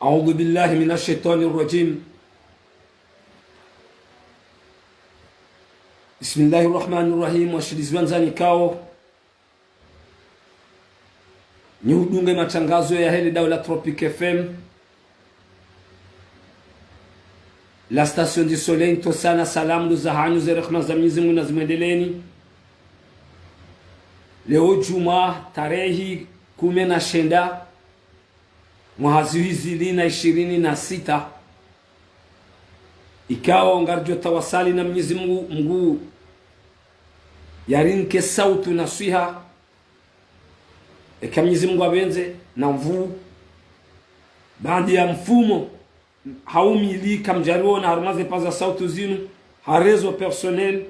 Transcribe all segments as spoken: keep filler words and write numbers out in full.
أعوذ بالله من الشيطان الرجيم. بسم الله الرحمن الرحيم. Washilizi wandzani ikao nyi hudunga matrangazo yahe le daula Tropic F M, la station du soleil, ntosana salamu ndo zahanyu, ze rehma za Mwenyezi Mungu nazimwendeleeni. Leo djumwa, tarehi kume na shenda, mwaha zihwi zili na ishirini na sita. Ikao ngaridjo tawasali na Mwenyezi Mungu, Mungu yarinike sautu na swiha. Eka Mwenyezi Mungu apvendze na nvuu, baanda ya mfumo haumili kamdjariona harumwa ze paza sautu zinu, ha réseau personnel,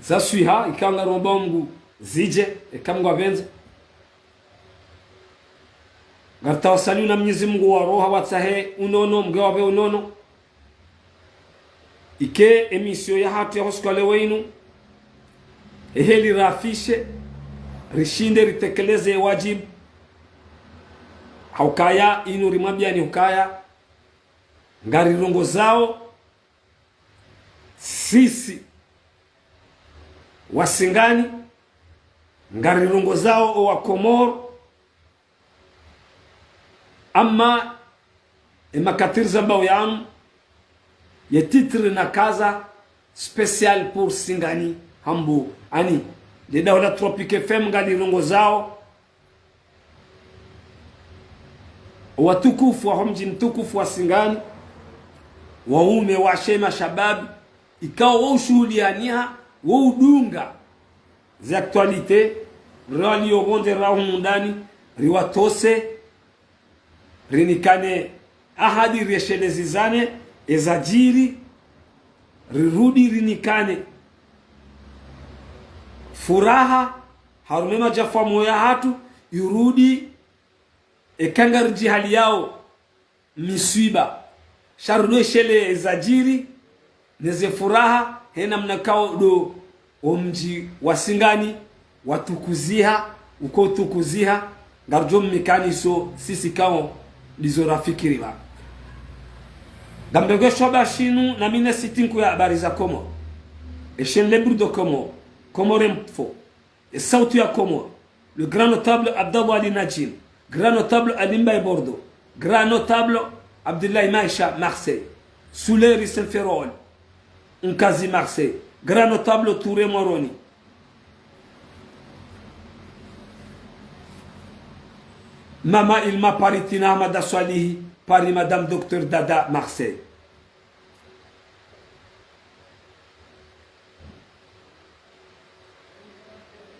za swiha, ikao ngaromba Mungu zidje, eka Mungu apvendze. Ngaritawasaliyo na Mwenyezi Mungu wa roha watsahe unono, Mungu yawapve unono. Ike émission yahatru ya usiku wa leo inu, eheli rafishe, rishinde ritekeleze wajibu. Haukaya inu rimwambiyani hukaya ngarirongozao sisi Wasingani, ngarirongozao owa Komori, ama emakatiri zambao yanu, ye titre nakaza spécial pour Singani, hambu ani, le daula Tropic F M ngalirongozao watukufu waho mdji mtukufu wa Singani, waume, washe, mashababi, ikao wo ushuhulianiha, wo udunga ze actualité, riwaliyo pvondze raho mundani, riwatose, rinikane ahadi, rieshelezizane ezadjiri, rirudi rinikane furaha harumwa emadjafamu yahatru, yirudi eka ngaridjihaliyao miswiba. Sha ridweshele ezadjiri neze furaha, he namna ikao ndo omdji wa Singani watukuziha, uko utukuziha, ngaridjo mnikaniso sisi ikao ndizo rafikiri pva. Ngamrengo eshwaba shinu na mi ne site nkuu ya habari za Komori, e chaîne Libre de Comores, Comores Info, e Sauti ya Komori, le grand notable Abdallah Ali Nadjine, grand notable Ali Mbaye Bordeaux, grand notable Abdoulaye Maisha Marseille, Souleri Saint-Ferréol, Nkazi Marseille, grand notable Touré Moroni, Mama Ilma Paris, Tina Ahmada Swalihi Paris, Madame Docteur Dada Marseille.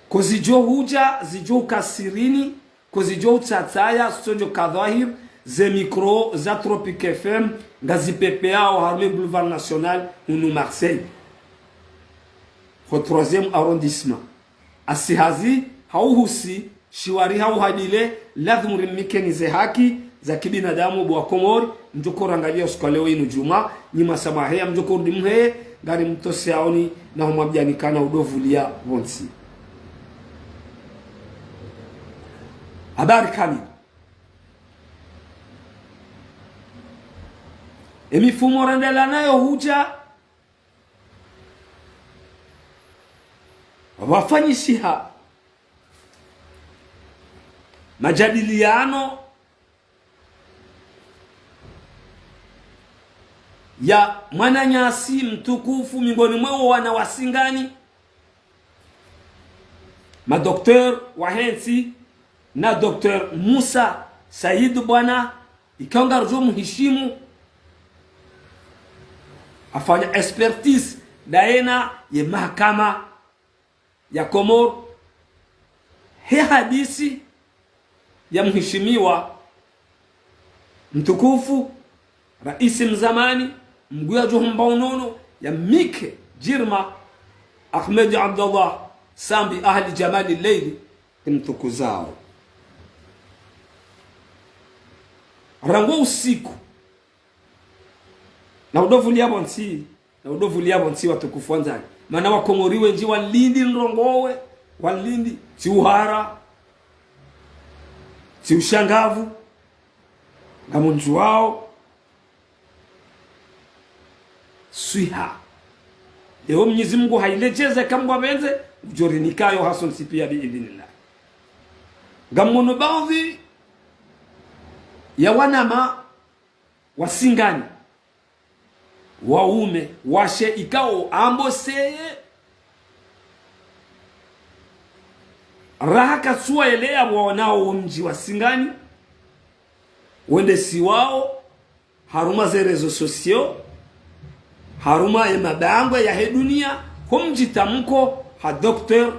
Ko zidjo hudja, zidjo uka sirini, ko zidjo utsatsaya, zo ndjo ka dhwahiri, ze micro za Tropic F M ngazipepeao harumwa e Boulevard National hunu Marseille, ho troisième arrondissement. Asi hazi hauhusi shiwari hauhadile, lazimu rimnikeni ze haki za kibinadamu bo wa Komori. Mdjo ko rangalia usiku wa leo inu djumwa, nyi mwasamaheya, mdjo ko rudi muheye, ngarimtoseaoni na humwambiyani kana udovulia pvontsi. Habari kamili. Emifumo rendelea nayo hudja, pvafanyishiha majadiliano ya mwananyasi mtukufu miongoni mwa wo wana wa Singani, madocteur wahe ntsi, na Docteur Musa Said Bwana, ikao ngaridjo muhishimu, afanya expertise ndaye na ye mahakama ya Komori, he hadisi ya muhishimiwa mtukufu, raisi mzamani, Mngu yadjo humba unono, yamnike djirma, Ahmed Abdallah Sambi Ahli Djamali Leili, mtukuzao. Rangu usiku, na udovulia pvontsi, na udovulia pvontsi watukufu wandzani. Mana wa Komori wendji walindi ndrongowe, walindi, tsi uhara, tsi ushangavu. Ngamdjuwao swiha. Leo Mnyezi Mungu hayiledjeze kamwe pvendze, udjo rinika yo hasontsi piya bi idhnillah. Ngamwono baadhwi ya wananya wa Singani, waume, washe ikao ambao seye raha katsuwa yeleya waonao wo mdji wa Singani, wendesiwao harumwa ze réseaux sociaux, harumwa ye mabangwe yahe duniya, ho mdjitamko ha Docteur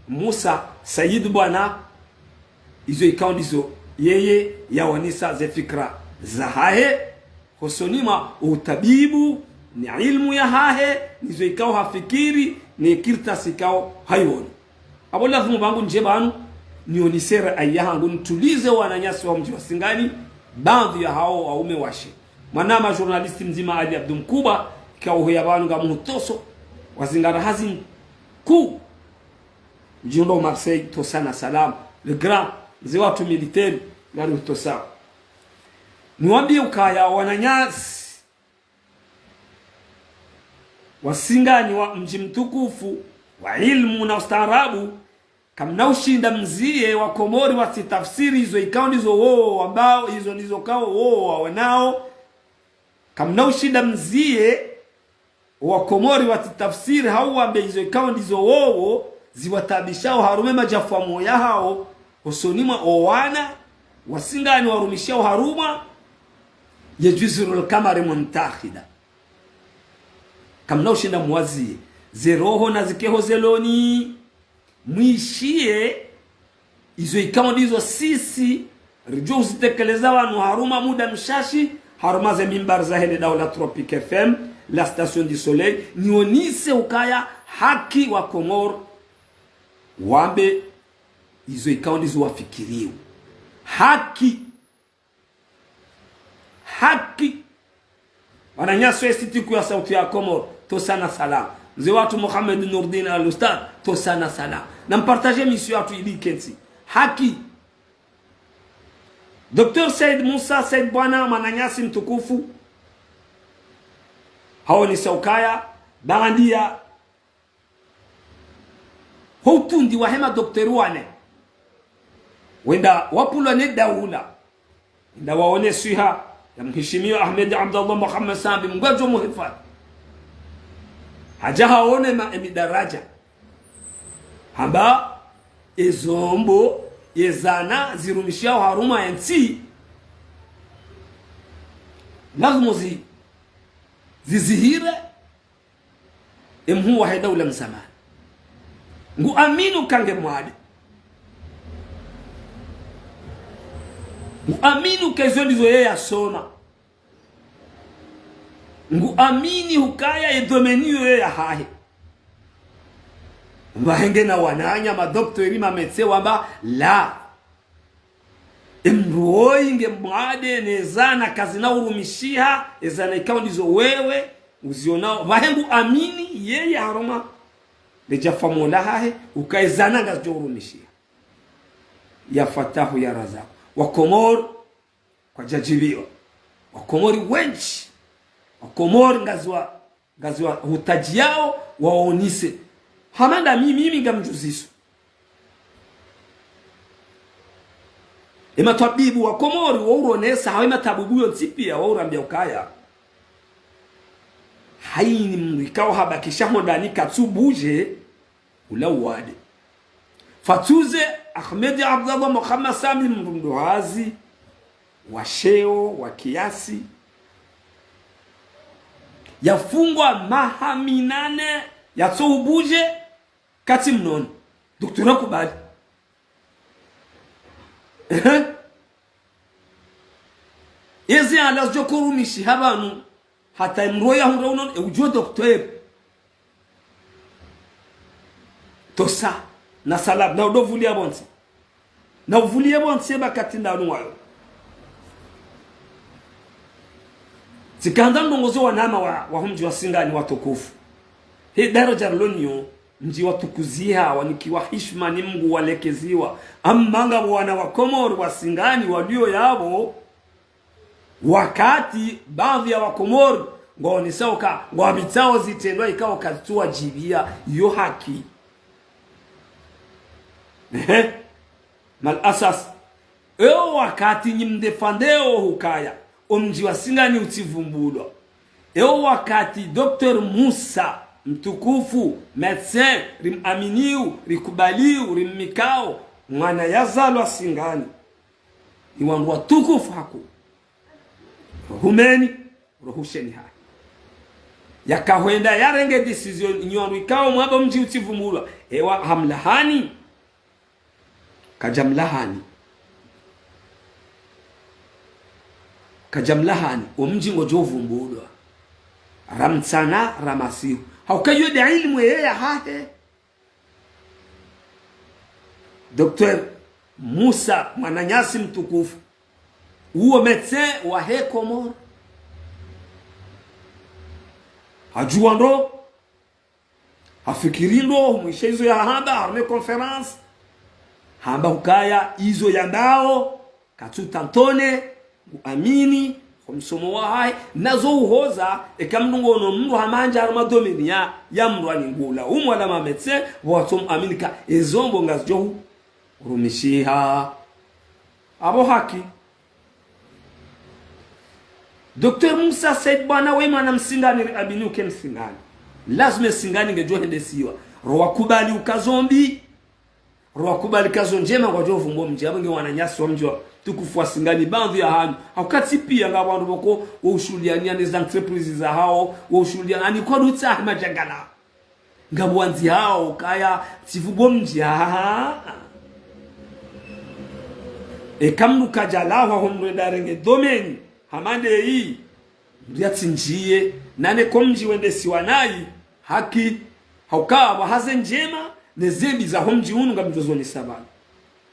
Musa Said Bwana, izo ikao ndizo yeye yaonesa ze fikira zahahe, hosoni mwa utabibu, ni ilmu yahahe, nizo ikao hafikiri, ni kartasi ikao hayiwono. Apvo lazimu pvangu ndje pvanu, nionese rai yahangu, nitulize wananyasi wa mdji wa Singani, baadhwi yahao waume washe. Mwananya journaliste mdzima Ali Abdu Mkubwa, ikao huya pvanu ngamhutoso, wazingara hazi nkuu. Mdjumba wa Marseille, tosa na salam. Le grand, mze watru militaire, ngari hutosa. Niwambiye ukaya wananyasi wa Singani, wa mdji mtukufu, wa ilmu na ustaarabu, kamna ushinda mziye wa Komori watsitafsiri izo ikao ndizo wowo wambao, izo ndizo ikao wowo waonao. Kamna ushinda mziye wa Komori watsitafsiri hau wambe izo ikao ndizo wowo ziwataabishao harumwa ye madjafuwa moya yahao, hosoni mwa owana wa Singani warumishao harumwa ye Juzurul Kamari Muntakhida. Kamna ushinda mwaziye, ze roho nazike ho zeloni, mwishiye izo ikao ndizo sisi ridjo uzitekeleza pvanu harumwa muda mshashi, harumwa ze mimbari zahe le daula Tropic F M, la station du soleil, nionese ukaya haki wa Komori wambe izo ikao ndizo wafikiriyo. Haki. Haki. Wananyasi wa Institut Kuu ya Sauti ya Komori, tosa na salam. Mze watru Mohamed Nourdine Al Oustadh, tosa na salam. Na mpartage émission yatru ili ikentsi. Haki. Docteur Said Musa Said Bwana, mwananyasi mtukufu, haonesa ukaya, baandiya ho utundi wahe madoktori wane, wenda wapvulwa ne daula, wenda waone swiha ya mheshimiwa Ahmed Abdallah Mohamed Sambi, Mungu adjo muhifadhwi. Hadja haone ma, emidaraja. Hamba ezombo, ezana zirumishihao harumwa yentsi, lazimu zi, zizihire emhuu wahe daula mzamani. Ngu amini uka nge mwade. Ngu amini uka izo ndizo yeye yasoma. Ngu amini ukaya ye domaine iyo ye yahahe. Pvahe ngena wananya madoktori, mametse wamba la. Emdru woyi nge mwade, ne zana kazina urumishiha, ezana ikao ndizo wewe uzionao. Pvahe ngu amini yeye harumwa le djafuwa mola hahe, uka ezana ngazidjo urumishiha. Ya Fatahu, ya Razaku. Wakomori kwadjadjibiwa. Wakomori wendji. Wakomori ngaziwa, ngaziwa hutadjiyao waonese. Hama nda mimi, mimi ngamdjuziso. Ematwabibu wa Komori wauronesa, hawe matwabibu yontsi piya waurambia ukaya, hayini mdru ikao habakisha hondani katsubuje, ula uwade. Fatsuze Ahmed Abdallah Mohamed Sambi, mdru mdruhazi, wa sheo, wa kiasi, yafungwa maha minane, yatso ubuje, katsi mnono. Doktora kubali. Ehe. Ezi ala zidjo urumishiha pvanu, hata emdru yahundra unono, e udjo doktora. Tosa, na salam, na udovulia pvontsi. Na uvulie pvontsi, eba kati ndanu wayo. Tsikandza ndrongozo wananya wa, wa humdji wa Singani watukufu. He daraja rilo nayo, mdji watukuziha, wanikiwa hishima ni Mungu, walekeziwa. Amma ngapvo wana wa Komori wa Singani walio yapvo, Wakati baadhwi ya Wakomori ngwaonesao uka ngwapvitsao zitrendwa ikao kazitsuwadjibia yo haki. Ehe. Mal asas. Eo wakati nyi mdéfendéo hukaya omdji wa Singani utsivumbulwa. Eo wakati Docteur Musa mtukufu, médecin, rimaminio, rikubaliu, rimmikao, mwana yazalwa Singani. Ni wandru watukufu haku. Rohumeni, rohusheni hayi. Yakahwenda yarenge décision, nyi wandru ikao mwamba omdji utsivumbulwa. Ewa hamlahani. Kadjamlahani. Kadjamlahani, omdji ngodjo vumbulwa. Ramtsana, ramasihu. Hauka iyo nde ilimu yeye yahahe. Docteur Musa, mwananyasi mtukufu. Uwo médecin wahe Komori. Hadjuwa ndro. Hafikiri ndro, humwishe izo yahamba, harumwa conférence. Hamba hukaya izo yambao, katsu tantone, nguamini, ho msomo wahahe, nazo uhoza, eka mndru ngono mndru hamandza harumwa domaine ya, ya mndru ani ngula. Umwala ma médecin, pvo watso muamini ka, ezombo ngazidjo hu, rumishiha. Apvo haki. Docteur Musa Said Bwana we mwana Msingani riamini uke Msingani. Lazima Singani ngedjo hendesiwa. Rowakubali uka zo mbi. Rowakubali ka zo ndjema ngwadjo vumbo mdji. Apvo nge wananyasi wa mdji wa tukufu wa Singani. Baadhwi ya hanyu. Hauka tsi pia nga wandru pvoko wo ushuhuliani ne za entreprise zahao. Wo ushuhuliani kwa dutsa madjangala. Ngapvo wandzi hao kaya tsivubo mdji ha. Eka mndru kadjalahwa ho mndru enda renge domaine. Hamande yi. Mndru yatsindjiye. Nane ko mdji wendesiwa nayi. Haki. Hauka pvahaze ndjema. Ne ze mbi za ho mdji unu ngamdjo zonesa pvanu.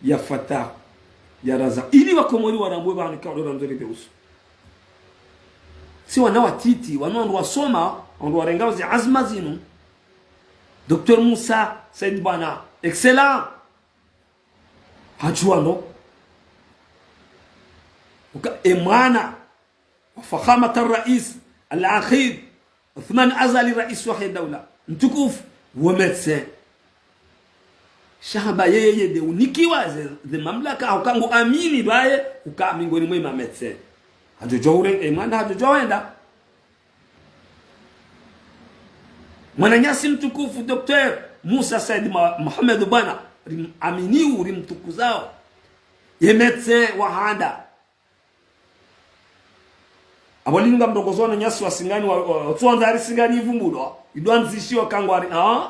Ya Fatahu, ya Razak. Ili Wakomori warambwe pvanu ka ule randzo ripve uso. Si wana watiti, wanu wandru wasoma, wandru warengao zi azma zinu. Docteur Musa Said Bwana, excellent. Hadjuwa ndro. Uka, e mwana. Wa fakhamat al-rais al-akhir, Uthman Azali, rais wahe daula, mtukufu, wo médecin. Sha hamba yeye nde unikiwa ze, ze mamlaka, hauka nguamini pvaye, uka mingoni mwe ma médecin. Hadjodjo ure, e mwana hadjodjo wenda. Mwananyasi mtukufu, Docteur Musa Said Ma-, Mohamed Bwana, rimaminio, rimtukuzao. Ye médecin wa handa. Apvo linu ngamrongozo wananyasi wa Singani wa, wa, wa, tsuandza hari Singani ivumbulwa. Idwandzishiwa kangwari, ah.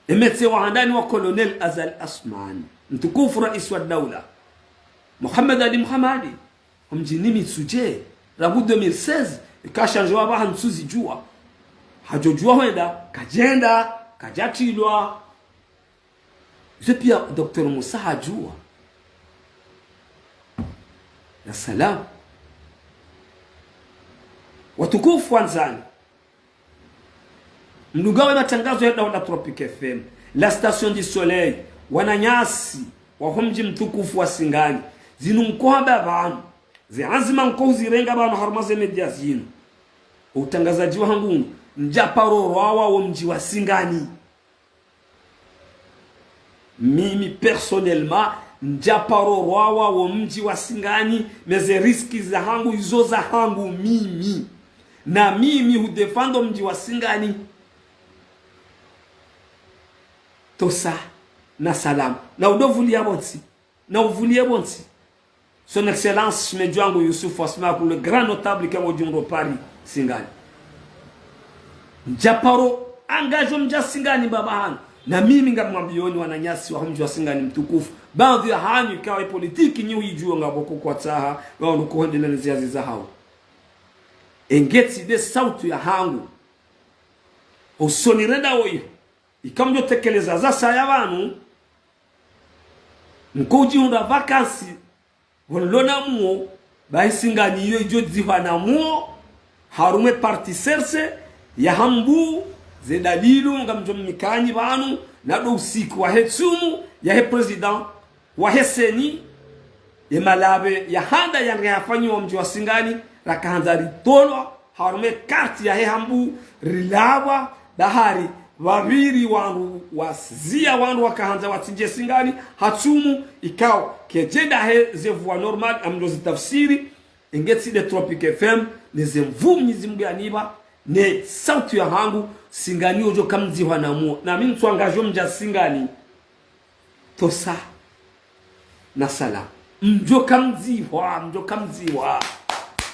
E médecin wa handani wa Colonel Azali Assoumani. Mtukufu rais wa daula. Mohamed Ali Mohamadi. Omdjini Mitsudje. Rangu deux mille seize. Ika shandje wa pvaha ntsuzidjuwa. Hadjodjuwa hwenda. Kadjenda. Kadjatrilwa. Ze pia Docteur Musa hadjuwa. Ya salam. Watukufu wandzani. Mdungao ye matangazo ya daula Tropic F M. La Station du Soleil. Wananyasi. Wa ho mdji mtukufu wa Singani. Zinu nkohamba pvanu. Ze azma nkohuzirenga pvanu harumwa ze média zinu. Utrangazadji wahangu. Ndjaparo rwawa wo mdji wa Singani. Mimi, personnellement, ndjaparo rwawa wo mdji wa Singani, mais ze risques zahangu, izo zahangu, mimi. Na mimi hudéfendre o mdji wa Singani. Tosa, na salam. Na udovulia pvontsi. Na uvulie pvontsi. Son Excellence, shemedji wangu Youssouf Asmaku, le grand notable ke ngodjo hundro Paris, Singani. Ndjaparo engagé o mdji wa Singani mbapvi hanu. Na mimi ngamwambioni wananyasi wa ho mdji wa Singani mtukufu. Baadhwi ya hanyu ikawo ye politiki nyi huidjuwa ngapvo ko kwatsaha, wao nuko hwendelea ne zihazi zahao. Engetsi nde sauti yahangu. Osoni renda woyi. Ika mdjo tekeleza zasaya pvanu, nkoudjihundra vacances, pvo nlona muo, bahi Singani iyo idjo dzihwa na muo, harumwa e partie cercée, ya hambu, ze dalilu, ngamdjo mnikani pvanu, na ndo usiku wahe tsumu, yahe président, wahe CENI, Ye malapve ya handa yanga yafanyiwa mdji wa Singani, rakahandza ritolwa harumwa ye karti yahe Hambu, rilapvwa, bahari, pvapviri wandru waziya wandru wakahandza watsindje Singani, hatsumu, ikao, kedje ndahe ze voies normales, amdo zitafsiri, inge tsi nde Tropic F M, ne ze mvumnyi zimgani pva, ne sauti yahangu, Singani udjo kamdzihwa na muo. Na mi ntsu angadjo mdja Singani. Tosa. Na salam. Mdjo kamdzihwa, mdjo kamdzihwa.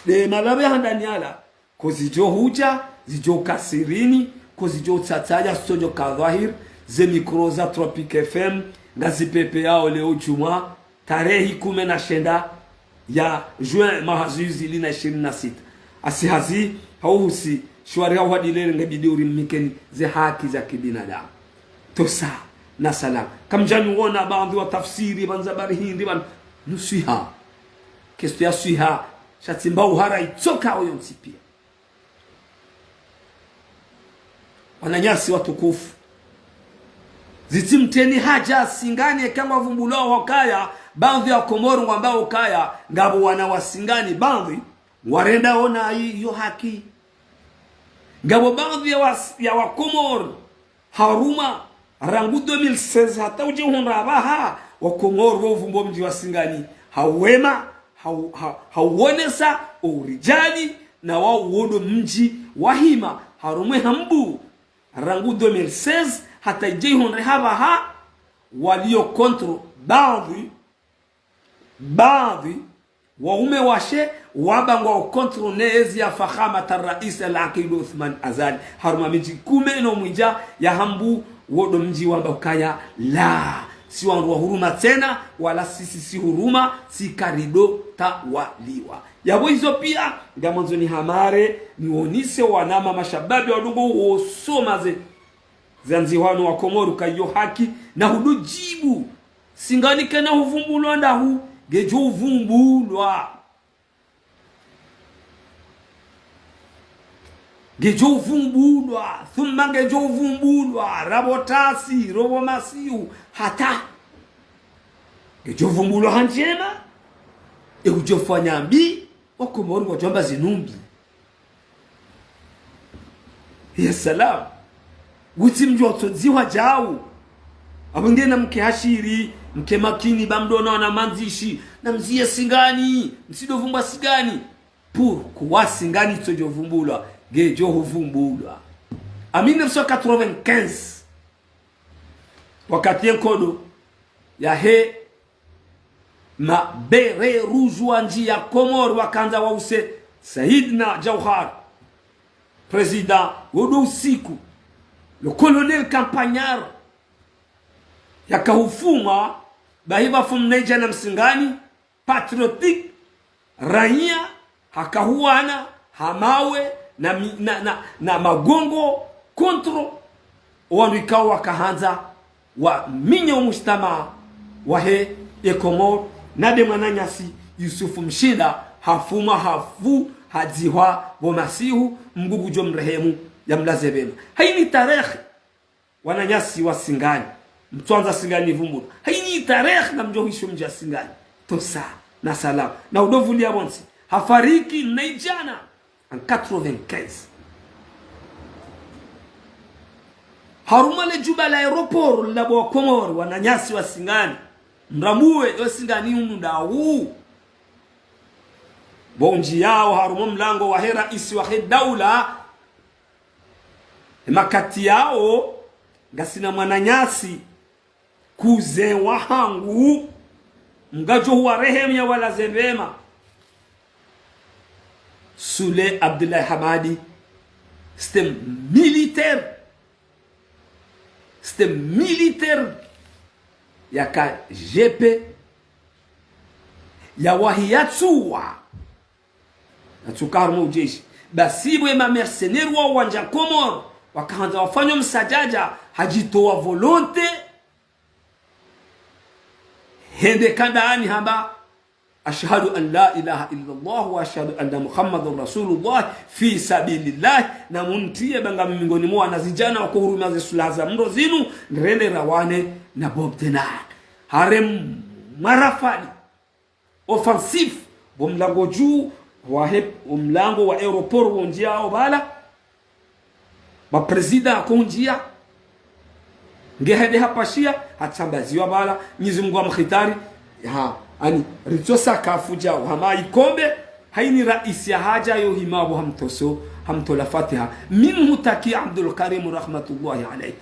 Nde malapve ya handani yala. Ko zidjo hudja, zidjo ka sirini, ko zidjo tsatsadja, zitsodjo ka dhwahir, ze mikro za Tropic F M, ngazipepeyao leo djumwa, tarehi kume na shenda ya juin mwaha zihwi zili na ishirini na sita. Asi hazi, hauhusi, shwari hau hadilele nge bidi uri mmikeni ze haki za kibinadamu. Tosa, na salam. Kamdjani wona baandhwi wa tafsiri, pvandza bari hindri, pvanu, nuswiha. Kesto ya swiha, sha tsi mba uhara itsoka oyo ntsi pia. Wananyasi watukufu. Zitsi mtreni hadja Singani eka ngwavumbulwao ukaya, baandhwi ya Komori ngwambao ukaya, ngapvo wana wa Singani, baandhwi, ngwarendao na iyo haki. Ngapvo baandhwi ya wa, ya wa Komori, harumwa, rangu deux mille seize hata udje hundra apvaha, wa Komori wo uvumbo mdji wa Singani, hawema, hau-, ha-, hauonesa, urijali, na wao wodo mdji wahima, harumwa ye Hambu, rangu deux mille seize hata idje ihundre hapvaha, walio contre baandhwi, baandhwi, waume washe, wabangwa o contre ne ezi ya Fakhamat al-Rais al-Aqid Uthman Azali. Harumwa midji kume no mwidja ya Hambu, wodo mdji wamba ukaya, la, si wandru wa huruma tsena, wala sisi si huruma, si karido tawaliwa. Yapvo izo pia, ngamwandzo nihamare, niwonise wanama mashababi wadungo wosoma ze, zandzihwa no wa Komori ukaya iyo haki, na hudo djibu. Singani kayina huvumbulwa ndahu, ngedjo uvumbulwa. Ngedjo uvumbulwa, thumma ngedjo uvumbulwa, rapvo tasi, ropvo masihu, hata. Ngedjo uvumbulwa ha ndjema, e udjo fanya mbi, wa Komori ngwadjo amba zinu mbi. Ya salam. Wutsi mdjo tsodziwa djau. Apvo ngena mke hashiri, mke makini, ba mdona wana mandzishi, na mziye Singani, msido vumbwa Singani. Pourquoi Singani itsodjo vumbulwa, ngedjo huvumbulwa. En mille neuf cent quatre-vingt-quinze, wakati ye nkodo yahe ma bérets rouges wa ndji ya Komori wakandza wause Saidna Djauhar, président wodo usiku, le colonel Campagnard, yakahufumwa, bahi bafumwa na idjana Msingani, patriotique, raiya, hakahuwana, ha mawe, na mi-, na, na, na magongo, contre, owandru ikao wakahandza, waminye omujtamaa wahe ye Komori, na nde mwananyasi Yusufu Mshinda, hafumwa, hafu, hadzihwa, pvo masihu, Mngu ngudjo mrehemu, yamlaze pvema. Hayini tarehi, wananyasi wa Singani, mtswandza Singani ivumbulwa. Hayini tarehi ngamdjo hwisho mdja Singani. Tosa, na salam. Na udo vuliya pvontsi. Hafariki na idjana. En quatre-vingt-quinze. Harumwa le djumba la aéroport la bo wa Komori, wananyasi wa Singani. Mrambuwe, yo Singani unu ndahu. Bo undjiyao harumwa mlango wahe raisi wahe daula. Emakati yao, ngasina mwananyasi, cousin wahangu, Mngu ngudjo huwarehemu, yawalaze pvema. Soulé Abdoulaye Hamadi, c'était militaire. C'était militaire ya K G B. Yawahi yatsuwa. Yatsuka harumwa ujeshi. Basi pvwe ma mercenaires wao wandja Komori, wakahandza wafanye msadjadja, hadjitowa volonté. Hende kandani hamba, أشهد أن لا إله إلا الله وأشهد أن محمدا رسول الله في سبيل الله. Na muntiye ba ngami mengoni mwa wanazidjana wakohurumia ze sulaha za mndro zinu, nirende rawane na Bob Denard. Harumwa rafali. offensif, bo mlango dju wahe, o mlango wa aéroport wondjiao pvala, ba président akondjia, nge hende hapashia, hatsambaziwa pvala, Mnyezi Mngu amkhitari, ha, ani, ritsosa kafu djao, hama ikombe, haini raisi yahadja yo hima pvo hamtoso, hamtola fatiha, minhu taki Abdul Karim rahmatullahi alayhi.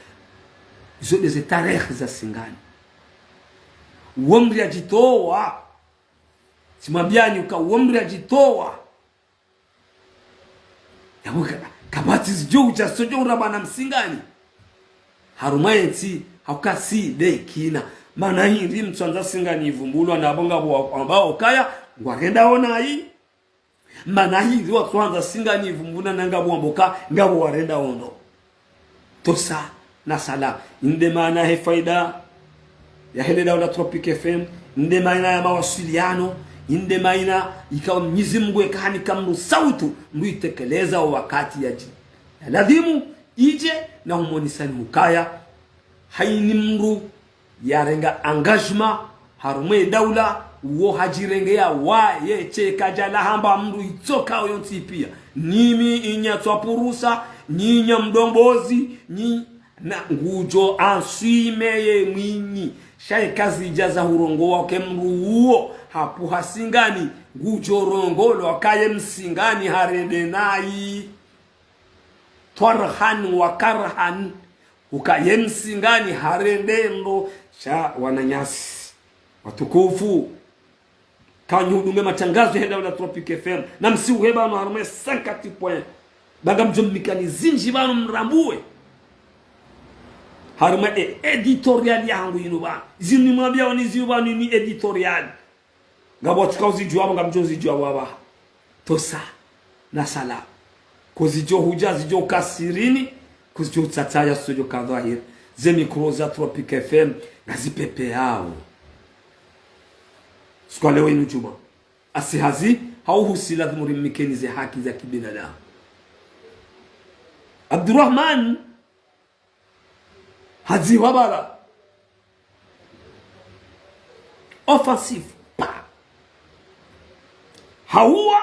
Zo nde ze tarehi za Singani. Wo mdru yadjitowa. Tsimwambiani uka wo mdru yadjitowa. Yapvo ka-, kapvatsi zidjo udja sodjo urabana Msingani. Harumwa yentsi, hauka si nde kina. Mana hindri mtswandza Singani ivumbulwa na pvo ngapvo wa-, ambao kaya, ngwarenda onayi. Mana hindri watswandza Singani ivumbulwa na ngapvo wamboka, ngapvo warenda ono. Tosa na salam. Inde maana he faida yahe le daula Tropic F M, inde maana ya mawasiliano, inde maana ikao Mnyezi Mngu eka hanika mdru sautu, mdru itekeleza o wakati yadji. Ya ladhimu, idje na humonisani hukaya, haini mdru yarenga engagement harumwa ye daula, uwo hadjirengeya waye, tse kadjalaha mba mdru itsoka oyontsi pia. Nimi inya tswa purusa, nyi inya mdombozi, nyi na ngudjo answime ye mwinyi. Sha ye kazidja za hurongowa ke mdru uwo, hapvo ha Singani, ngudjo rongolwa kaye Msingani harende nayi. Twarhan wa karhan, uka ye Msingani harende ndo. Sha wananyasi watukufu, kanyu hudunge matangazo he daula Tropic F M, na msiuheba ano harumwa ye cinquante points. Ba ngamdjo mnikani zindji pvanu mrambuwe. Harumwa e editorial yahangu yinu pvanu. Zinu nimwambiao ni zinu pvanu ni editorial. Ngapvo watsuka uzidjuwa pvo, ngamdjo uzidjuwa pvo apvaha. Tosa na salam. Ko zidjo hudja zidjo ka sirini, ko zidjo utsatsaya zidjo ka dhwahiri. Ze mikro za Tropic F M, ngazipvepveyao. Siku ya leo inu djumwa. Asi hazi, hauhusi ladhimu rimnikeni ze haki za kibinadamu. Abdurrahman, hadzihwa pvala. Offensif, pa. Hauwa,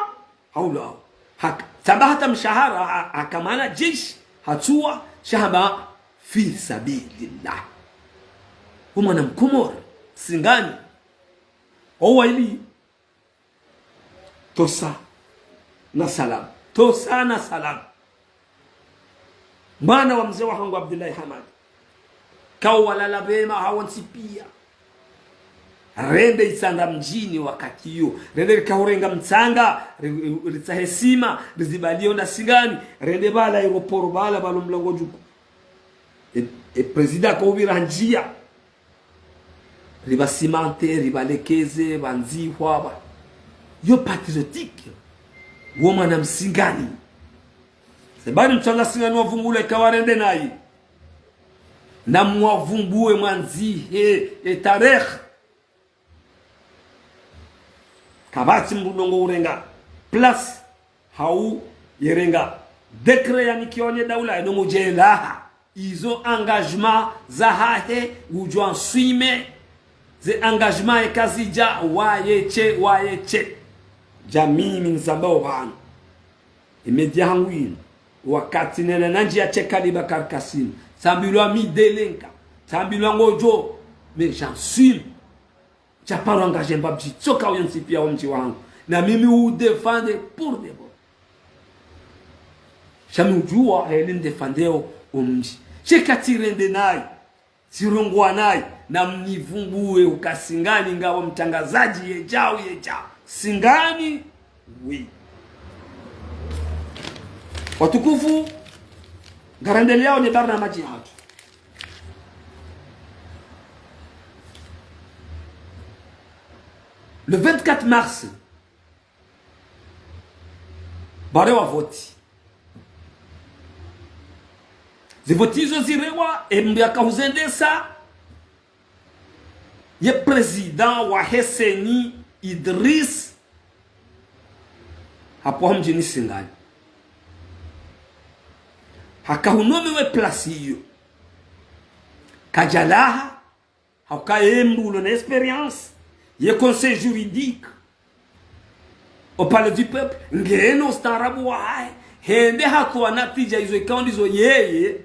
haulawa. Hak-, tsamba hata mshahara, ha-, hakamana jeshi, hatsuwa, sha hamba, fi sabilillah. Umwana Mkomori, Singani. Owa ili, tosa na salam. Tosa na salam. Mwana wa mze wahangu Abdullahi Hamadi. Kao walala pvema hawontsi pia. Rende Itsandra mdjini wakati iyo. Rende rikahurenga mtsanga, ri-, ri-, ritsahe sima, rizibaliyo na Singani. Rende pvala aéroport pvala pvalo mlango djuku. E, e président kaupvira ndzia. Ripvasimante, ripvalekeze, pvandzihwa, pva. Yo patriotique. Wo mwana Msingani. Sebani mtsanga Singani wavumbule kawarende nayi. Na mwavumbuwe mwandzihe, e tarehi. Kapvatsi mdru ndrongo urenga place hau yerenga décret yanikiwa ne daula, eno mdjelaha. Izo engagement zahahe, udjo answime. Ze engagement ye kazidja, waye tse, waye tse. Djamimi nizambao pvanu. E média hangu inu. Wakati nena nandji ya tse kaliba karkasini. Tsambilwa mi délinquant. Tsambilwa ngodjo. Mais j'assume. Tsaparo engagé mbapvi tsoka oyontsi pia omdji wahangu. Na mimi u défendre pour de bon. Sha mi udjuwa heli ndéfendeo omdji. Sheka tsirende nayi. Tsirongowa nayi. Na mnivumbuwe uka Singani ngawo mtrangazadji yedjao yedjao. Singani, oui. Watukufu, ngarendeleyao ne barnamaji yahatru. Le vingt-quatre mars, barewa voti. Zivoti izo zirewa, e mdru yakahuzendesa, ye président wahe CENI Idriss, hapvo hamdjini Singani. Hakahunomewe place iyo. Kadjalaha, hauka ye mdru ulo na expérience, ye conseil juridique, Au Palais du Peuple, ngena ustaarabu wahahe, hende hatowa natija izo ikao ndizo yeye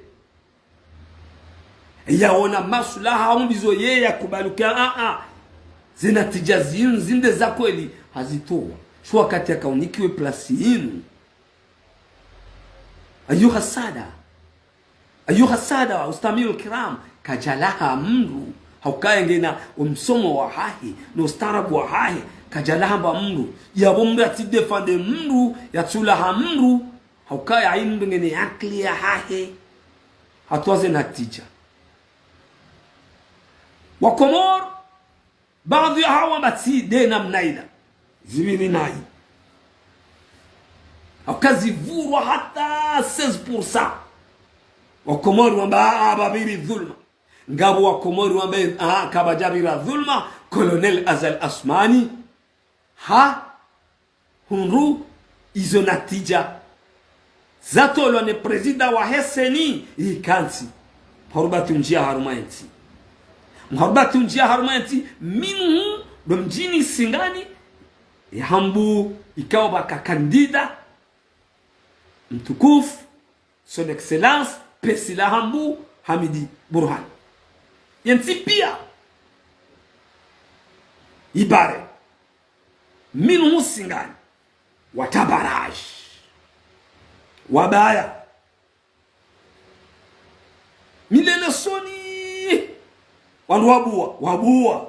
yaona maslaha, au ndizo yeye yakubali uka, a, a, ze natija zinu zi nde za kweli, hazitowa. Sha wakati yakaunikiwa e plasi inu, ayuha sada, ayuha sada, ustamiu kiram, kadjalaha mndru, haukaya ngena omsomo wahahe, no ustaarabu wahahe, kadjalaha mba mndru, yapvo mndru yatsi défendre mndru, yatsulaha mndru, haukaya hayi mndru ngena akili yahahe, hatowa ze natija. Wakomori, baadhwi yahawo wamba tsi nde namna ila. Zipviri nayi. Hauka zivurwa hata seize pour cent. Wakomori wamba, a, a, pvapviri dhulma. Ngapvo Wakomori wamba, a, kapvadjapvira dhulma, Colonel Azali Assoumani ha hundru izo natija zatolwa ne prezida wahe CENI ikantsi. Mharubati unjia harumwa entsi. Mharubati unjia harumwa entsi, minhu ndo mdjini Singani, ya Hambu ikao pvaka kandida mtukufu, Son Excellence, pesi la Hambu, Hamidi Burhan. Yentsi pia ibare. Minhu Singani. Wata barrage. Wabaya. Milele soni. Wandru wabuwa, wabuwa.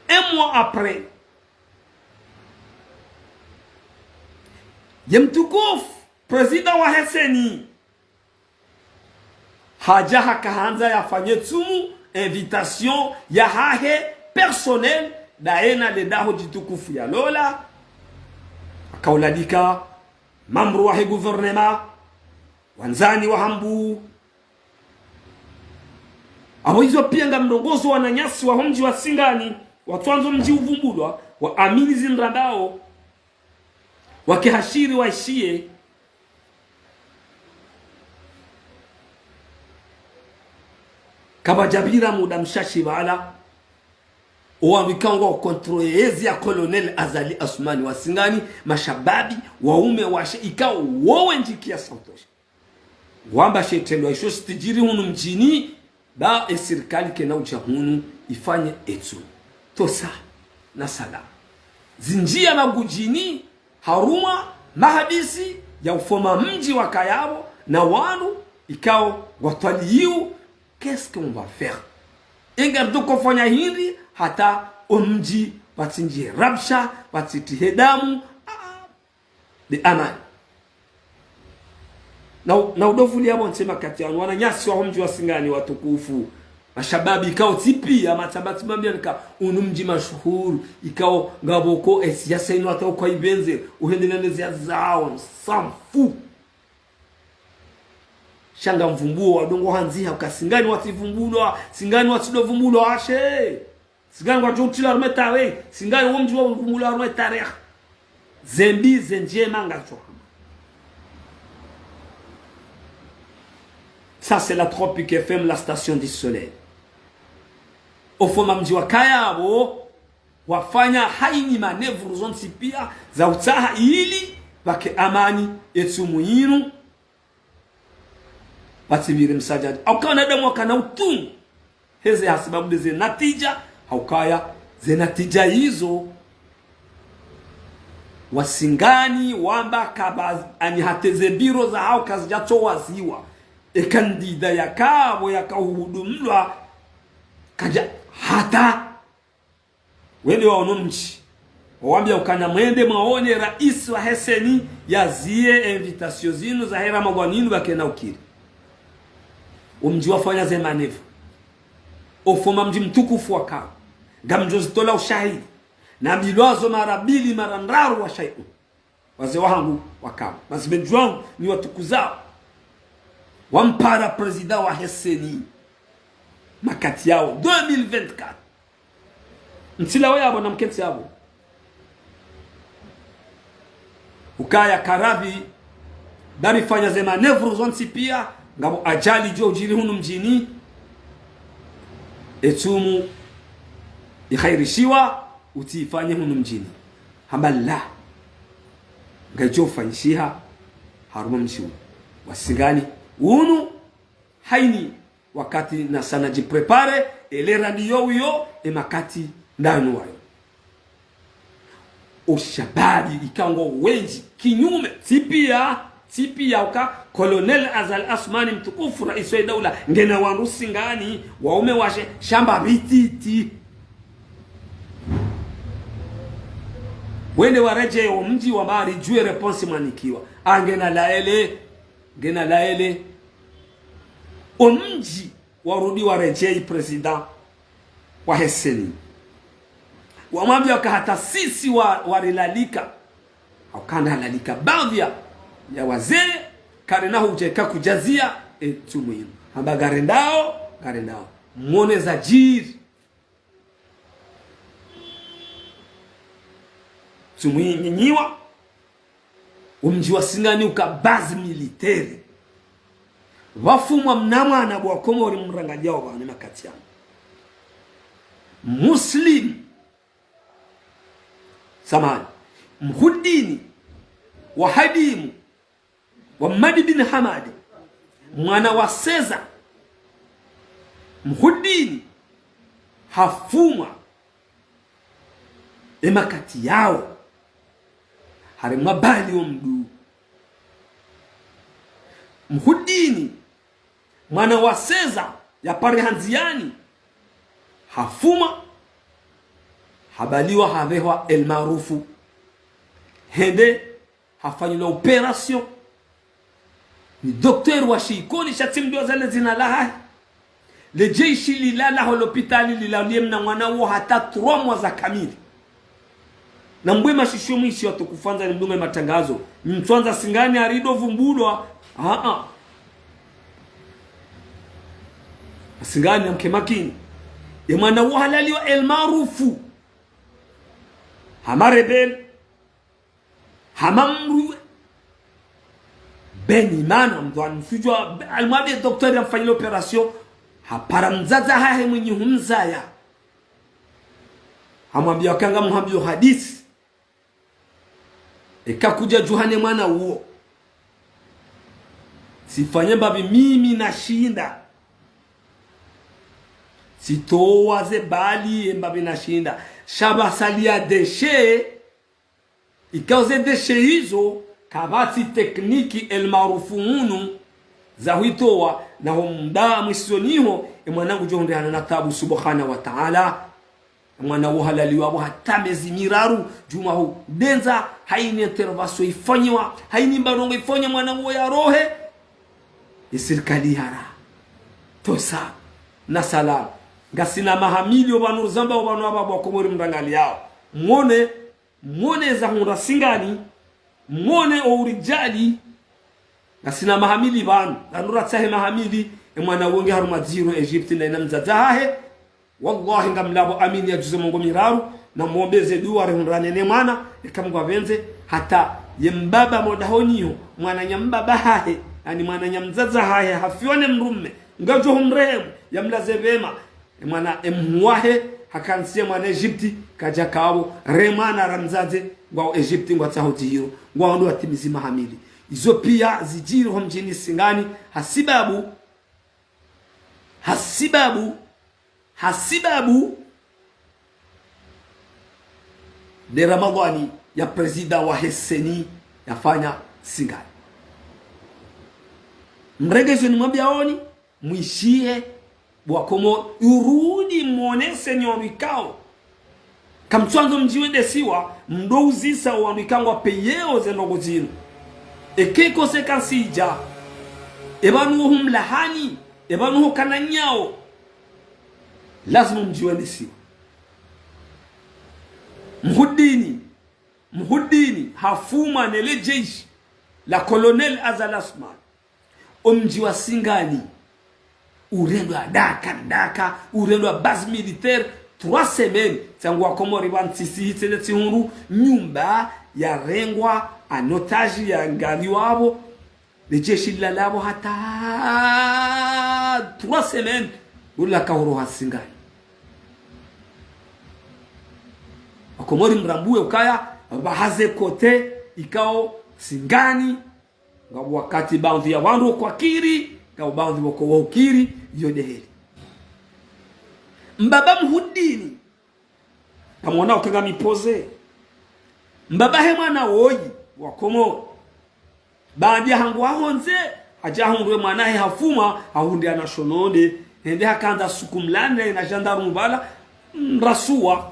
Un mois après, ye mtukufu prezida wahe CENI hadja haka handza yafanye tsumu invitation yahahe personnel, ndaye na le daho djitukufu yalola, haka ulalika mamru wahe gouvernement, wandzani wa Hambu. Apvo izo pia ngamrongozo wananyasi waho mdji wa Singani, watsuandzo mdji uvumbulwa, waamini zindru ndao, wake hashiri waishiye. Kapvadjapvira muda mshashi pvala, owandru ikao ngwao contre ezi ya Colonel Azali Assoumani wa Singani, mashababi, waume, washe, ikao wo wendji kiasi sha utosha. Ngwamba she itrendwa isho shitsidjiri hunu mdjini, ba e sirikali kena udja hunu ifanye etsu. Tosa na salama. Zinjia magudjini, harumwa mahadisi ya ufoma mdji wakayapvo, na wandru ikao ngwatwaliyiwo, qu'est-ce qu'on va faire? Enga ndo kofanya hindri hata omdji pvatsindjie rabsha, pvatsitihe damu, a, a, be amani. Na, na udovulia pvo ntsi makati yanu, wananyasi waho mdji wa Singani watukufu. Mashababi ikao tsi pia, matsamba tsi mambia nika, unu mdji mashuhuru, ikao ngapvo ko, e, siyasa inu hata ukwa ipvendze, uhendelea ne ziya zawo, on s'en fout. Sha ngamvumbuo, wadungo handziha, uka Singani watsivumbulwa, Singani watsidovumbulwa, ashe. Singani ngwadjo utila harumwa e tarehi, Singani wo mdji wa uvumbulwa harumwa e tarehi. Zembi, zendjema ngazidjo hama. Ça, c'est la Tropic F M, la station du soleil. Ofoma mdji wakayapvo, wafanya hayina manevru zontsi pia za utsaha ili pvake amani, etsumu yinu, pvatsipvire msadjadi. Hauka wanadamu wakana utungu. Heze hasibabu nde ze natija, haukaya ze natija izo. Wasingani wamba kaba, ani hata ze biro zahawo kazidjatsowaziwa. E kandida yakapvo yakauhudumlwa, kadja hata wende waono mdji. Wawambia ukana mwende mwaone raisi wahe CENI yaziye invitation zinu zahe Ramadhwani inu pvakena ukiri. Omdji wafanya ze manevru. Ofoma mdji mtukufu wakao. Ngamdjo zitola ushahidi. Nambilwazo mara mbili, mara ndraru wa shaiu. Wazee wahangu wakao. Mazimendji wangu ni watukuzao. Wampara prezida wahe CENI. Makati yawo, deux mille vingt-quatre. Ntsilawe yapvo na mkentsi yapvo. Ukaya karavi, bari fanya ze manevru zontsi pia, ngapvo ajali djo udjiri hunu mdjini, etsumu ikhairishiwa, utsifanye hunu mdjini. Hamba la. Ngayidjo fanyishiha harumwa mdji wa Singani. Unu hayini wakati nasa nadjiprépare, e lera ndiyo uyo, e makati ndanu wayo. Oshababi ikao ngwao wendji kinyume, tsi piya, tsi piya uka Colonel Azali Assoumani mtukufu, raisi wa daula, ngena wandru Singani, waume washe, shamba bititi. Wende waredjeye omdji wa mari djuwe réponse mwanikiwa. A ngena laele, ngena laele. Omdji warudi waredjeyi président wahe CENI. Wamwambiya uka hata sisi wa, warilalika. Hauka ndalalika baadhwi ya, ya wazee, karina hudja ika kudjaziya, e, tsi muhimu. Hamba ngarendao, ngarendao. Mwone zadjiri. Tsi muhimu nyinyi wa, omdji wa Singani uka base militaire. Pvafumwa mna mwana bo wakomori mrangaliyao pvanu makati yanu. Muslim. Samahani. Mhudini wa hadimu wa Madi bin Hamadi. Mwana wa Seza. Mhudini. Hafumwa. E makati yao. Haremwa bali omdru. Mhudini, mwana wa Seza, ya pare handziyani. Hafumwa, habaliwa, hapvehwa El Maarufu. Hende, hafanyilwa opération. Ni docteur wa shikoli, sha tsi mdru wa zale zina lahahe. Le jeshi lilala ho lopitali lilaliye mna mwana wo hata trois mois za kamili. Na mbwe mashisho mwishi watukufu wandza nimdunge matangazo. Mtswandza Singani arido vumbulwa. Aa. Singani amke makini. E mwana wo halaliwa El Maarufu. Hama rebelle. Hama mdru. Beni mana mdru anusujwa, alimwambiya docteur yamfanyile opération, hapara mdzadze hahe mwenyi humzaya. Hamwambiya uka ngamhambiyo hadisi. Eka kudja djuhane mwana uwo. Tsifanye mbapvi mimi nashinda. Tsitowa ze bali ye mbapvi nashinda. Sha pvasaliya déchets. Ikao ze déchets izo, kapvatsi tekniki El Maarufu unu za hwitowa, na ho mda mwisoni ho, e mwana ngudjo hundrihana na tabu subhanahu wa taala. E mwana wo halaliwa wo hata mezi miraru, djuma ho dendza, hayini intervention ifanyiwa, hayini mba ndrongo ifanyiwa mwana wo yarohe. E sirikali yara. Tosa. Na salama. Ngasina mahamili opvanu rizamba opvanu apva bo wakomori mrangaliyao. Mwone, mwone za hundra Singani, mwone o urijali, ngasina mahamili pvanu, pvanu ratsahe mahamili, e mwana wo nge harumwa dziro Egypte na yina mdzadze hahe, wallahi ngamlapvo amini ya djuze mengo miraru, na mwombeze duwa rihundrane ne mwana, eka Mngu apvendze, hata ye mbaba modahoni ho, mwananya mbaba hahe, yaani mwananya mdzadze hahe, hafiwa ne mdrume, ngadjo humrehemu, yamlaze pvema, e mwana, e mhu wahe, hakantsiye mwana Egypte, kadja kapvo, re mwana ra mdzadze, ngwao Egypte, ngwatsaho dzihiro, ngwao ndo watimizi mahamili. Izo piya zidjiri ho mdjini Singani, hasibabu, hasibabu, hasibabu, nde Ramadhwani ya président wahe CENI yafanya Singani. Mrenge izo nimwambiyaoni, mwishihe, bo wakomori, urudi mwonese nyi wandru ikao. Kamtswandzo mdji wendesiwa, mdo uzisa owandru ikao ngwapeyeo ze ndrongo zinu. Eka e conséquence idja, e pvanu wo humlahani, e pvanu ho kana nyao. Lazimu mdji wendesiwa. Mhudini, Mhudini, hafumwa ne le jeshi la Colonel Azali Assoumani. Omdji wa Singani, urendwa daka, daka, urendwa base militaire, trois semaines, tsangu wakomori pvanu tsisi hitsene tsihundru, nyumba yarengwa, en otage yangaliwa pvo, le jeshi lilala pvo hata trois semaines, ula kahoro ha Singani. Komori mrambuwe ukaya, pvahaze kote, ikao Singani, ngapvo wakati baadhwi ya wandru kwakiri, ngapvo baadhwi wako waukiri, iyo ndeheli. Mbaba Mhudini, ngamwona uka ngamipoze. Mbaba he mwana woyi, wa Komori. Baanda hangu hahondze, hadja hundre mwana he hafuma, hahundre ana shononde, hende hakandza suku mlane, na gendarme pvala, mm, rasuwa.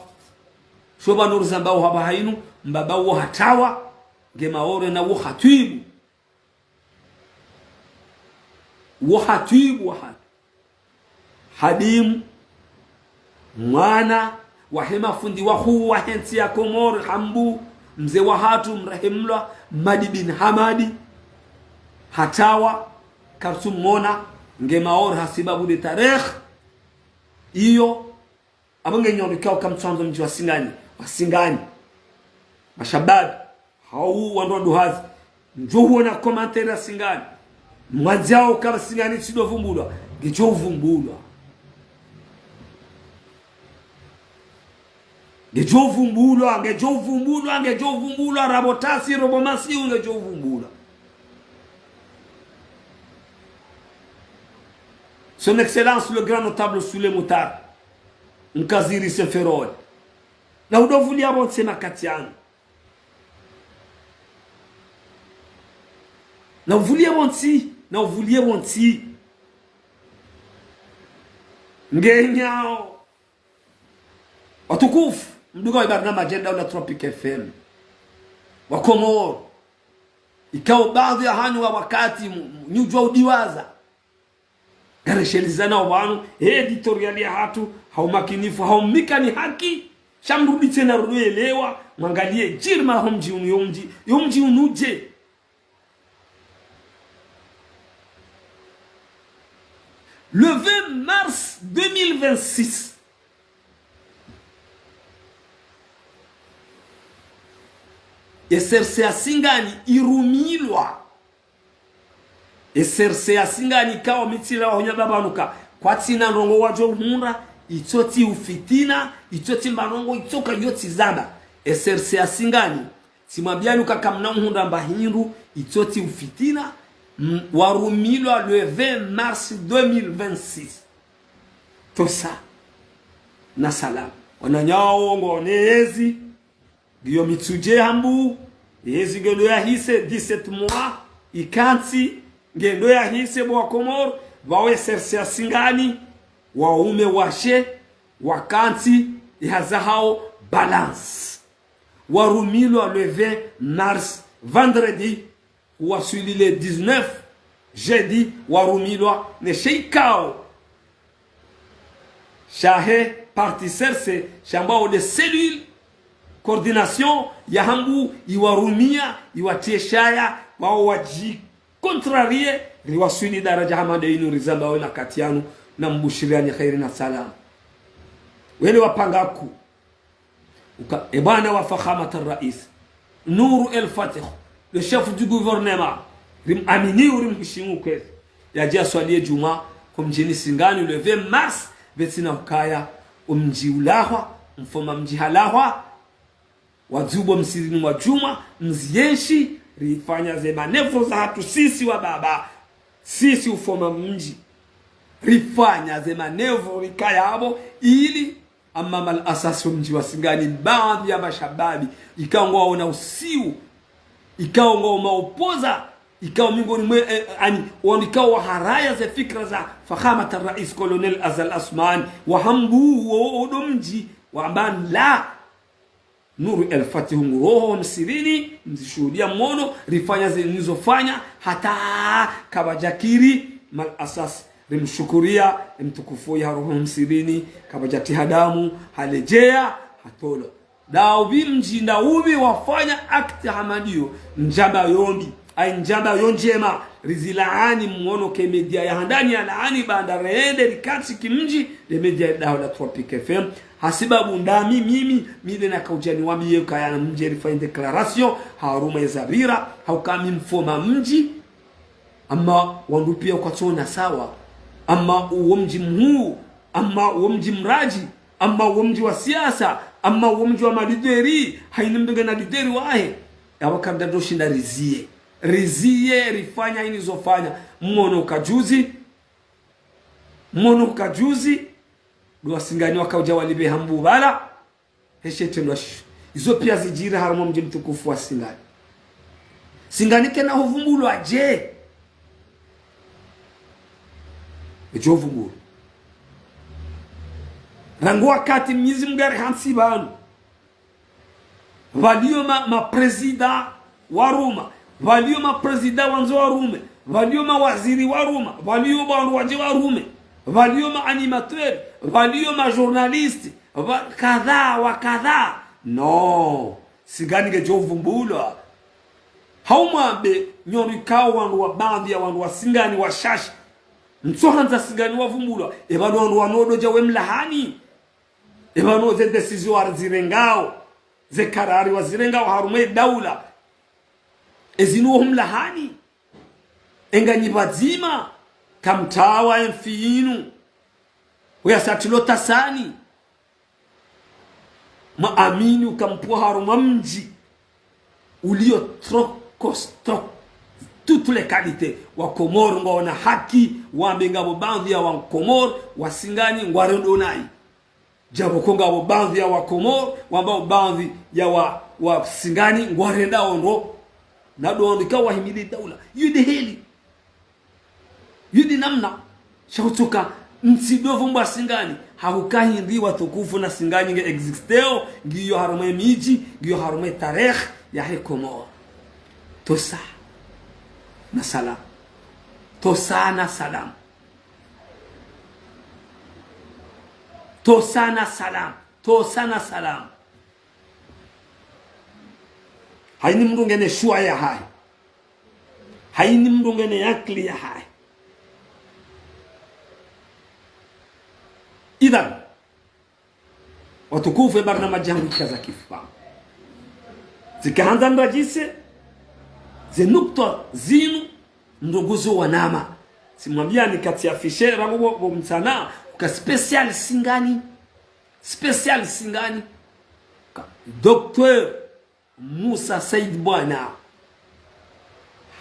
Sho pvanu rizambao hapvaha inu, mbaba wo hatawa, nge Maore na wo hatwibu. Wo hatwibu wa hatu. Hadimu, mwana, wahe mafundi wahuu wahe ntsi ya Komori, Hambu, mze wa hatru, mrehemlwa, Madi bin Hamadi, hatawa, kartsumwona, nge Maore hasibabu de tarehi, iyo, apvo nge nyondo ikao kamtsandzo mdji wa Singani, wa Singani. Mashababi, hau wandru wa duhazi. Ndjo huona commentaire ya Singani. Mwandzao kama Singani tsidjo vumbulwa. Ngedjo vumbulwa. Ngedjo vumbulwa, ngedjo vumbulwa, ngedjo vumbulwa, rabo tasi, robo masiu, ngedjo vumbulwa. Son Excellence le grand notable Soulé Moutar. Mkaziri Seferoni. Na udovulia pvontsi makati yanu. Na uvulie pvontsi, na uvulie pvontsi. Ngenyao. Watukufu, mdunga wa barnamaji ya Daula Tropic F M. Wa Komoro. Ikao baadhwi ya hanyu wa wakati mu-, mu-, nyudjwa udiwaza. Ngareshelezana pvanu, he editorial ya hatru, ha umakinifu, ha umikani haki, sha mrudi tsena rudi elewa, mwangalie jirma ho mdji unu, yo mdji, yo mdji unu dje. Le vingt mars deux mille vingt-six, S R C ya Singani irumilwa. S R C ya Singani ikao mi tsilawa ho nyamba pvanu ka kwatsina ndrongo wadjo hundra, itso tsi ufitina, itso tsi mba ndrongo, itso ka iyo tsi zamba. S R C ya Singani, tsimwambiani uka kamna uhundra mba hindru, itso tsi ufitina, m-, warumilwa le vingt mars deux mille vingt-six. Tosa. Na salama. Wananyawo ngo ne yezi, ngiyo mitsudje Hambu, yezi ngelo yahise dix-sept mois, ikantsi, ngelo yahise bo wa Komoro, pvao S R C ya Singani, waume washe, wakantsi, ihaza hawo balance. Warumilwa le vingt mars, vendredi, waswili le dix-neuf, jeudi, warumilwa ne she ikao shahe parti S R C, shambwao de cellule coordination ya Hambu, iwarumia, iwatie shaya, wao wadji contrarier, riwaswili daraja hama de inu rizamba we makati yanu, na mbushiriani kheri na salama. Wele wapanga ku uka, e bwana wa Fakhamat al-Rais, Nour El Fath, le chef du gouvernement, rim amini, rim heshimu kwezi. Yadja swaliye djumwa, ho mdjini Singani, le vingt mars, pvatsina ukaya, o mdji ulahwa, mfoma mdji halahwa, wadzubo msirini mwa djumwa, mzienshi, rifanya ze manœuvre za hatru sisi wa baba, sisi ufoma mdji. Rifanya ze manœuvre rikaya apvo, ili Amma mal asas, o mdji wa Singani, baadhwi ya mashababi, ikao ngwaona usiu, ikao ngwao maopoza, ikao mingoni mwe, eh, ani, wanu ikao waharaya ze fikra za Fakhamat al-Rais Colonel Azali Assoumani, wa Hambu wo, wo ndo mdji, wamba la. Nour El Fath ngu roho msirini, mzishuhudia mwono, rifanya ze nizofanya, hata kapvadjakiri, mal asas. Rimshukuria, mtukufu ya roho msirini, kapvadjatiha damu, haledjeya, hatolwa. Ndapvi mdji, ndapvi wafanya acte hama ndiyo, ndjamba yo mbi, ayi ndjamba yo ndjema, rizilaani mwono ke média ya handani yalaani baanda rende rikantsi ki mdji, le média ya daho la Tropic F M, hasibabu ndami mimi, mi nde nakaudja niwambiye ukaya namdje rifanye déclaration, harumwa ye zapvira, hauka mi mfoma mdji, amma wandru piya kwatsona sawa, amma uwo mdji mhuu, amma uwo mdji mradji, amma uwo mdji wa siasa, Amma wo mdji wa malideri, hayini mndru ngena lideri wahe. Yapvo kandza ndo shinda riziye. Riziye, rifanya hayini zofanya. Mwono uka juzi. Mwono uka juzi. Ndo wasingani wakaudja walipve hambu pvala. Heshe trendwa sho. Izo piya zidjiri harumwa mdji mtukufu wa Singani. Singani kena huvumbulwa dje? Edjo vumbulwa. Rangu wakati Mnyezi Mngu yarihantsi pvanu. Pvaliyo ma, ma président wa ruma. Pvaliyo ma président wandzo wa rume. Pvaliyo mawaziri wa ruma. Pvaliyo wandru wadje wa rume. Pvaliyo ma animateur. Pvaliyo ma journaliste. Pva, kadha wa kadha. Non. Singani ngedjo vumbulwa. Hau mwambe, nyi ndo ikao wandru wa baadhwi ya wandru wa Singani washashi. Mtsohandza Singani wavumbulwa. Epvanu wandru wanu ndo dja we mlahani. Epvanu ze décision wazirengao. Ze karari wazirengao harumwa ye daula. Ezinu wo mlahani. Enga nyi pvadzima. Kamtawa emfi yinu. Uya satilo tasani. Mwaamini uka mpo harumwa mdji uliyo trop costaud, toutes les qualités. Wakomori ngwaona haki, wambe ngapvo baadhwi ya Wakomori, wa Singani, ngwarendo nayi. Djapvo ko ngapvo baadhwi ya Wakomori, wambao baadhwi ya wa, wa Singani, ngwarendao ndro. Na ndo wandru ikao wahimili daula. Iyo nde heli. Iyo nde namna. Sha hutsoka, ntsi ndo vumbwa Singani. Hauka hindri watukufu na Singani nge existeo, ngiyo harumwa ye midji, ngiyo harumwa ye tarehi yahe Komori. Tosa. Na salam. Tosa na salam. Tosa na salam. Tosa na salam. Hayini mndru ngena shuwa yahahe. Hayini mndru ngena akili yahahe. Idhan, watukufu, ye barnamaji yangu ikaza kifu pvanu. Tsikahandza ndradjise, ze nukta zinu, ndrongoo zo wanama. Tsimwambiyani katsi affiché, rangu pvo, pvo mtsana, uka spécial Singani. Spécial Singani. Ka, Docteur Musa Said Bwana.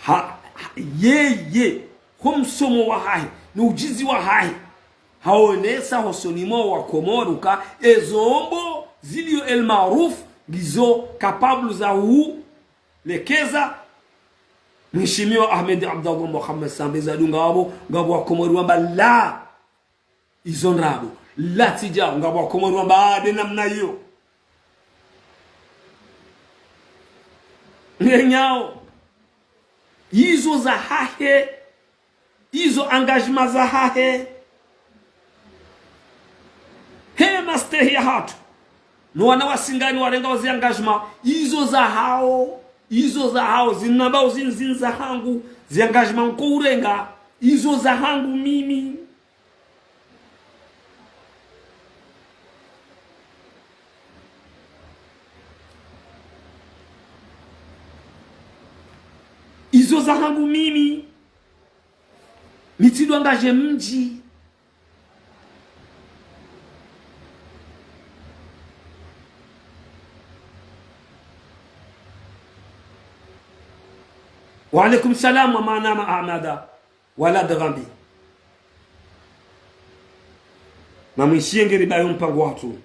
Ha, ha, yeye, ho msomo wahahe, no ujuzi wahahe. Haonesa hosoni mwa Wakomori uka ezombo ziliyo El Maarouf, ngizo capable za hulekeza Mheshimiwa Ahmed Abdallah Mohamed Sambi Zadunga wapvo, ngapvo Wakomori wamba la. Izo ndrabo. Latsi djao, ngapvo Wakomori wamba, ah, nde namna iyo. Ngenyao. Izo zahahe. Izo engagement zahahe. He mastehi yahatru. No wana wa Singani warengao zi engagement. Izo zahao. Izo zahao. Zinambao zinu zinu zahangu. Zi engagement nko urenga. Izo zahangu mimi. Izo zahangu mimi. Mi tsi ndo engagé mdji. Wa alaikum salam wa manama Ahmada. Wala daghambi. Namwishiye ngeri bayo mpango watru.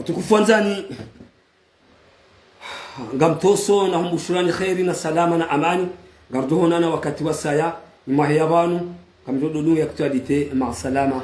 Watukufu wandzani, ngamtsoso na humbushurani kheri na salama na amani. Ngarudjo honana wakati wasaya, ni mwahe ya pvanu, ngamdjodonu ya kutwadite, ma salama.